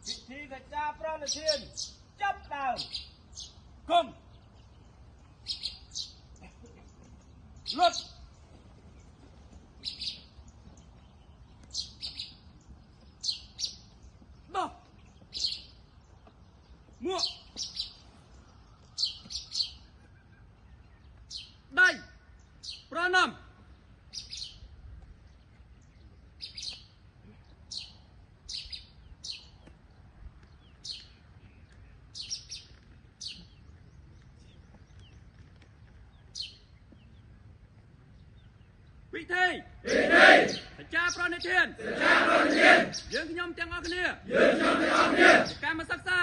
ពិធីសច្ចាប្រណិធានចាប់ដើមគុំលុតដោះមួកដៃប្រណម្យ ពិធីសច្ចាប្រណិធានយើងខ្ញុំទាំងអស់គ្នាកម្មសិក្សា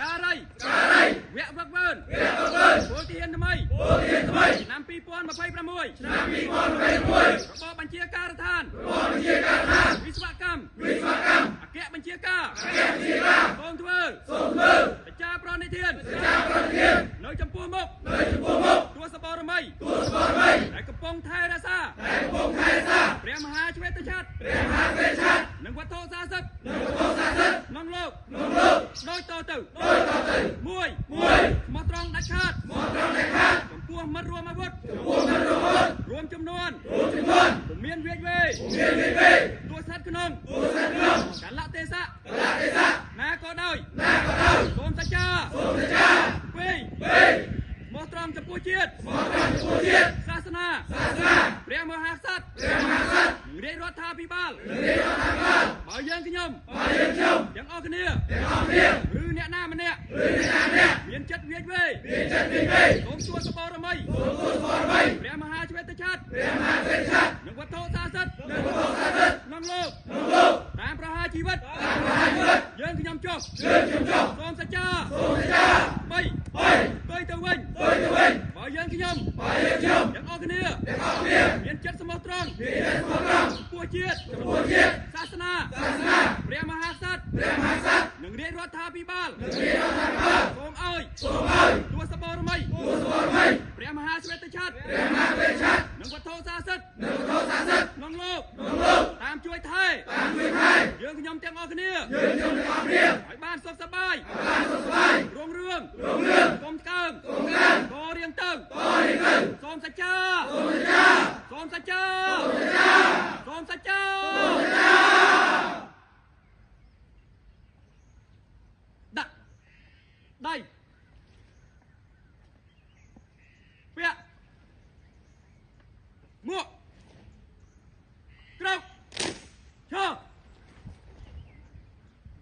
ការីវគ្គវឹកវើពលទានថ្មីឆ្នាំ2026របបបញ្ជាការដ្ឋានវិស្វកម្មអគ្គបញ្ជាការសូមធ្វើសច្ចាប្រណិធាននៅចំពោះមុខទស្សបរមីដែលកំពុងថែរក្សាព្រះមហាជ្វេតឆត្រនិងវត្ថុស័ក្តិសិទ្ធិក្នុងលោកដូចតទៅ1ស្មោះត្រង់ដាច់ខាតចំពោះមិត្តរួមអាវុធរួមចំនួនពុំមានវាចវេទោះស្ថិតក្នុងកាលៈទេសៈណាក៏ដោយសូមសច្ចា2ស្មោះត្រង់ចំពោះជាតិសាសនាព្រះមហាក្សត្រនិងរាជរដ្ឋាភិបាលបើយើងខ្ញុំទាំងអស់គ្នាឬអ្នកណាម្នាក់មានចិត្តវាចវេសូមជួសបរមីព្រះមហាជ្វេតឆត្រនិងវត្ថុស័ក្តិសិទ្ធិក្នុងលោកតាមប្រហារជីវិតយើងខ្ញុំចុះសូមសច្ចា3ទុយទៅវិញបើយើងខ្ញុំទាំងអស់គ្នាមានចិត្តស្មោះត្រង់ចំពោះជាតិសាសនាព្រះមហាក្សត្រនិងរាជរដ្ឋាភិបាលសូមឲ្យទស្សបរមីព្រះមហាជ្វេតឆត្រនិងវត្ថុស័ក្តិសិទ្ធិក្នុងលោកតាមជួយថែយើងខ្ញុំទាំងអស់គ្នាឲ្យបានសុខសប្បាយរុងរឿងកុំកើងករៀងទៅសូមសច្ចាសូមសច្ចាសូមសច្ចាដាក់ដៃ